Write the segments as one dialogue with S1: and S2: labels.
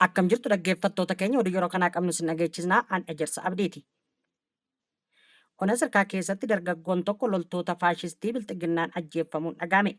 S1: Akkam jirtu dhaggeeffattoota keenya, oduu yeroo kanaa qabnu sin dhageechisnaa, an Ejersa Abdiiti. Ona Sirkaa keessatti dargaggoon tokko loltoota faashistii Bilxiginnaan ajjeeffamuun dhaga'ame.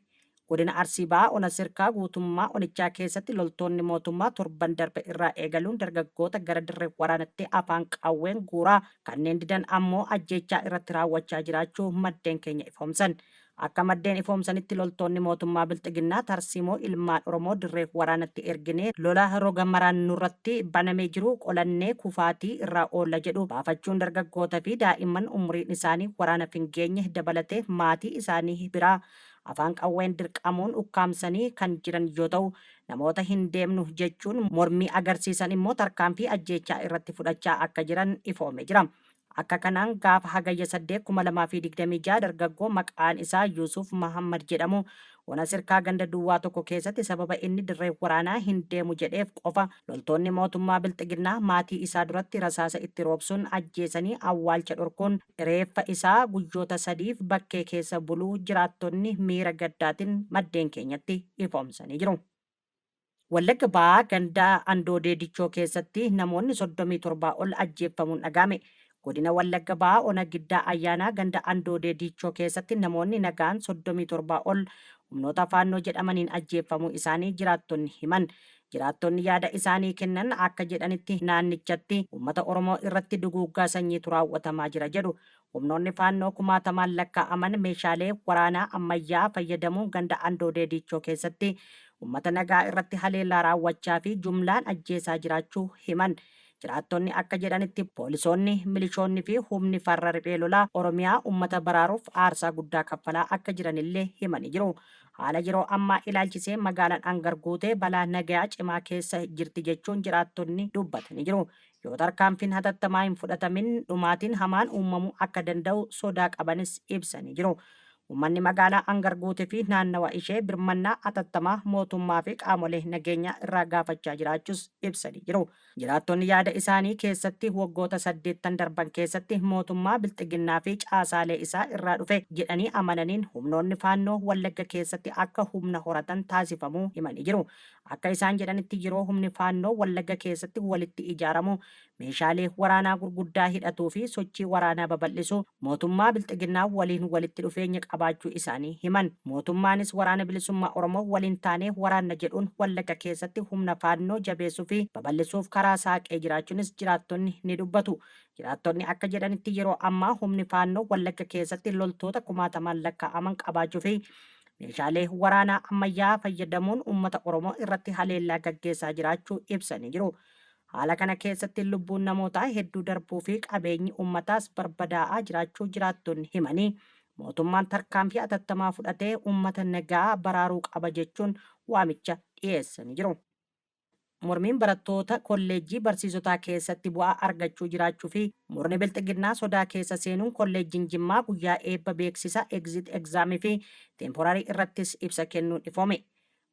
S1: Godina Arsii Bahaa Ona Sirkaa guutummaa onichaa keessatti loltoonni mootummaa torban darbe irraa eegaluun dargaggoota gara dirree waraanatti afaan qawween guuraa, kanneen didan ammoo ajjeechaa irratti raawwachaa jiraachuu maddeen keenya ifoomsan. Akka maddeen ifoomsanitti, loltoonni mootummaa Bilxiginnaa tarsiimoo ilmaan Oromoo dirree waraanatti erginee lola roga maraan nurratti banamee jiru qolannee kufaatii irraa oolla jedhu baafachuun dargaggoota fi daa'imman umuriin isaanii waraanaf hin geenye dabalatee maatii isaanii biraa afaan qawween dirqamuun ukkaamsanii kan jiran yoo ta'u, namoota hin deemnu jechuun mormii agarsiisan immoo tarkaanfii ajjeechaa irratti fudhachaa akka jiran ifoomee jira. Akka kanaan gaafa Hagayya 8, 2026 dargaggoo maqaan isaa Yuusuf Mahaammad jedhamu ona Sirkaa ganda duwwaa 1 keessatti sababa inni dirree waraanaa hin deemu jedheef qofa loltoonni mootummaa Bilxiginnaa maatii isaa duratti rasaasa itti roobsuun ajjeesanii awwaalcha dhorkuun reeffa isaa guyyoota sadiif bakkee keessa buluu jiraattonni miira gaddaatiin maddeen keenyatti ifoomsanii jiru. Wallagga Bahaa ganda Andoodee Dichoo keessatti namoonni 37 ol ajjeeffamuun dhaga'ame. Godina Wallagga Bahaa Ona Giddaa Ayyaanaa ganda Andoodee Diichoo keessatti namoonni nagaan 37 ol humnoota Faannoo jedhamaniin ajjeeffamuu isaanii jiraattonni himan. Jiraattonni yaada isaanii kennan akka jedhanitti, naannichatti uummata Oromoo irratti duguuggaa sanyiitu raawwatamaa jira jedhu. Humnoonni Faannoo kumaatamaan lakkaa'aman meeshaalee waraanaa ammayyaa fayyadamuun ganda Andoodee Diichoo keessatti uummata nagaa irratti haleellaa raawwachaa fi jumlaan ajjeesaa jiraachuu himan. Jiraattonni akka jedhanitti, poolisoonni, milishoonni fi humni farra riphee lolaa Oromiyaa uummata baraaruuf aarsaa guddaa kaffalaa akka jiranillee himanii jiru. Haala yeroo ammaa ilaalchisee magaalaan Angar Guutee balaa nagayaa cimaa keessa jirti jechuun jiraattonni dubbatanii jiru. Yoo tarkaanfiin hatattamaa hin fudhatamin dhumaatiin hamaan uumamuu akka danda'u sodaa qabanis ibsanii jiru. Uummanni magaalaa Angar Guutee fi naannawa ishee birmannaa hatattamaa mootummaa fi qaamolee nageenyaa irraa gaafachaa jiraachuus ibsanii jiru. Jiraattonni yaada isaanii keessatti waggoota saddeettan darban keessatti mootummaa Bilxiginnaa fi caasaalee isaa irraa dhufe jedhanii amananiin humnoonni Faannoo Wallagga keessatti akka humna horatan taasifamuu himanii jiru. Akka isaan jedhanitti, yeroo humni Faannoo Wallagga keessatti walitti ijaaramu, meeshaalee waraanaa gurguddaa hidhatuu fi sochii waraanaa babal'isu mootummaa Bilxiginnaa waliin walitti dhufeenya qabaachuu isaanii himan. Mootummaanis Waraana Bilisummaa Oromoo waliin taanee waraanna jedhuun Wallagga keessatti humna Faannoo jabeessuu fi babal'isuuf karaa saaqee jiraachuunis jiraattonni ni dubbatu. Jiraattonni akka jedhanitti, yeroo ammaa humni Faannoo Wallagga keessatti loltoota kumaatamaan lakkaa'aman qabaachuu fi meeshaalee waraanaa ammayyaa fayyadamuun uummata Oromoo irratti haleellaa gaggeessaa jiraachuu ibsanii jiru. Haala kana keessatti lubbuun namootaa hedduu darbuu fi qabeenyi uummataas barbadaa'aa jiraachuu jiraattonni himanii, mootummaan tarkaanfii atattamaa fudhatee uummata nagaa baraaruu qaba jechuun waamicha dhiyeessanii jiru. Mormiin barattoota kolleejjii barsiisotaa keessatti bu'aa argachuu jiraachuu fi murni Bilxiginnaa sodaa keessa seenuun kolleejjiin Jimmaa guyyaa eebba beeksisa exit exam fi temporary irrattis ibsa kennuun ifoome.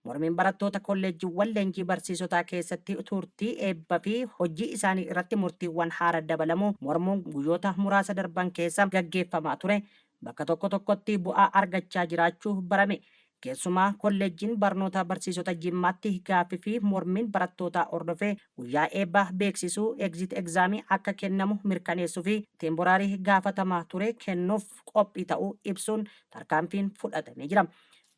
S1: Mormiin barattoota kolleejjiiwwan leenjii barsiisotaa keessatti turtii eebba fi hojii isaanii irratti murtiiwwan haara dabalamuu mormuun guyyoota muraasa darban keessa gaggeeffamaa ture bakka tokko tokkotti bu'aa argachaa jiraachuu barame. Keessumaa Kolleejjiin Barnoota Barsiisota Jimmaatti gaaffii fi mormiin barattootaa hordofee guyyaa eebba beeksisuu, exit exam, akka kennamu mirkaneessuu fi temporary gaafatamaa ture kennuuf qophii ta'uu ibsuun tarkaanfiin fudhatamee jira.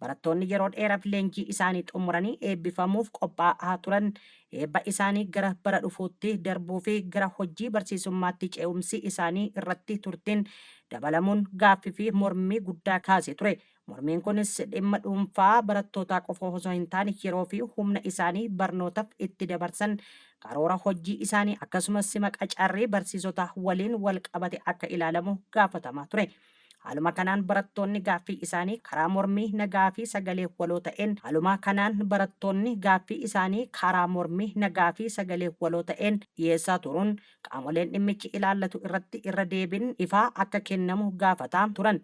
S1: Barattoonni yeroo dheeraaf leenjii isaanii xumuranii eebbifamuuf qophaa'aa turan eebba isaanii gara bara dhufuutti darbuu fi gara hojii barsiisummaatti ce'umsi isaanii irratti turtiin dabalamuun gaaffii fi mormii guddaa kaasee ture. Mormiin kunis dhimma dhuunfaa barattootaa qofa osoo hin taane yeroo fi humna isaanii barnootaf itti dabarsan, karoora hojii isaanii akkasumas sima qacarrii barsiisotaa waliin wal qabate akka ilaalamu gaafatamaa ture. Haaluma kanaan barattoonni gaaffii isaanii karaa mormii nagaa fi sagalee waloo ta'een Haaluma kanaan barattoonni gaaffii isaanii karaa mormii nagaa fi sagalee waloo ta'een dhiyeessaa turuun qaamoleen dhimmichi ilaallatu irratti irra deebiin ifaa akka kennamu gaafataa turan.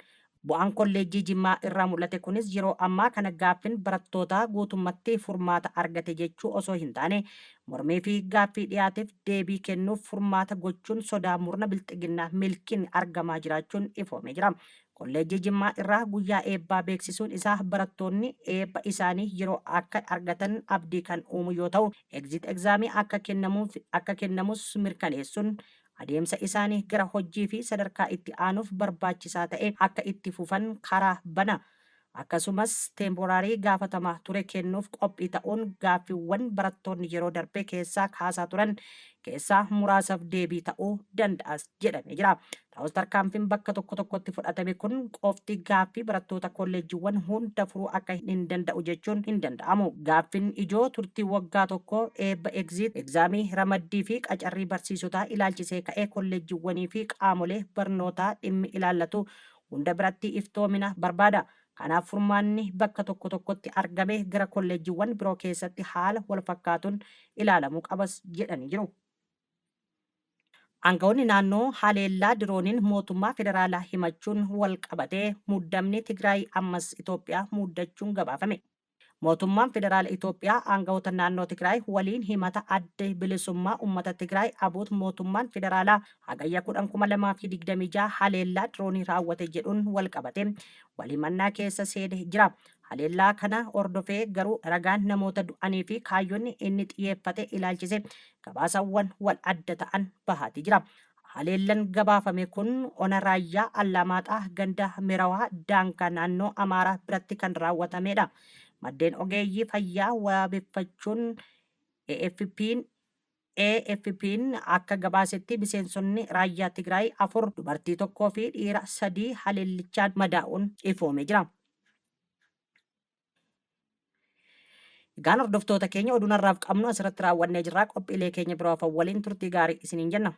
S1: Bu'aan Kolleejjii Jimmaa irraa mul'ate kunis yeroo ammaa kana gaaffin barattootaa guutummatti furmaata argate jechuu osoo hin taane mormii fi gaaffii dhiyaateef deebii kennuuf furmaata gochuun sodaa murna bilxiginnaa milkiin argamaa jiraachuun ifoomee jira. Kolleejjii Jimmaa irraa guyyaa eebbaa beeksisuun isaa barattoonni eebba isaanii yeroo akka argatan abdii kan uumu yoo ta'u, exit exam akka kennamuuf akka kennamus mirkaneessuun adeemsa isaanii gara hojii fi sadarkaa itti aanuuf barbaachisaa ta'e akka itti fufan karaa bana. Akkasumas temporary gaafatamaa ture kennuuf qophii ta'uun gaaffiiwwan barattoonni yeroo darbe keessaa kaasaa turan keessaa muraasaaf deebii ta'uu danda'as jedhamee jira. Ta'us tarkaanfiin bakka tokko tokkotti fudhatame kun qofti gaaffii barattoota kolleejjiiwwan hunda furuu akka hin danda'u jechuun hin danda'amu. Gaaffiin ijoo turtii waggaa tokkoo eebba exit exam ramaddii fi qacarrii barsiisotaa ilaalchisee ka'ee kolleejjiiwwanii fi qaamolee barnootaa dhimmi ilaallatu hunda biratti iftoomina barbaada. Kanaaf furmaanni bakka tokko tokkotti argame gara kolleejjiiwwan biroo keessatti haala wal fakkaatuun ilaalamuu qabas jedhanii jiru. Aangawoonni naannoo haleellaa dirooniin mootummaa federaalaa himachuun wal qabatee muddamni Tigraay ammas Itoophiyaa muddachuun gabaafame. Mootummaan Federaala Itoophiyaa aangawoota naannoo Tigraay waliin himata Adda Bilisummaa Uummata Tigraay ABUT mootummaan federaalaa Hagayya 10, 2026 haleellaa diroonii raawwate jedhuun walqabate wal himannaa keessa seene jira. Haleellaa kana hordofee garuu ragaan namoota du'anii fi kaayyonni inni xiyyeeffate ilaalchise gabaasawwan wal adda ta'an bahaati jira. Haleellan gabaafame kun ona Raayyaa Allaamaaxaa ganda Merawaa daangaa naannoo Amaaraa biratti kan raawwatameedha. Maddeen ogeeyyii fayyaa waabeffachuun AFP'n AFP'n akka gabaasetti miseensonni raayyaa Tigraay 4, dubartii tokkoo fi dhiira 3 haleellichaan madaa'uun ifoomee jira. Egaan hordoftoota keenya oduun har'aaf qabnu asirratti raawwannee jirra. Qophiilee keenya biroo hafan waliin turtii gaarii isiniin jenna.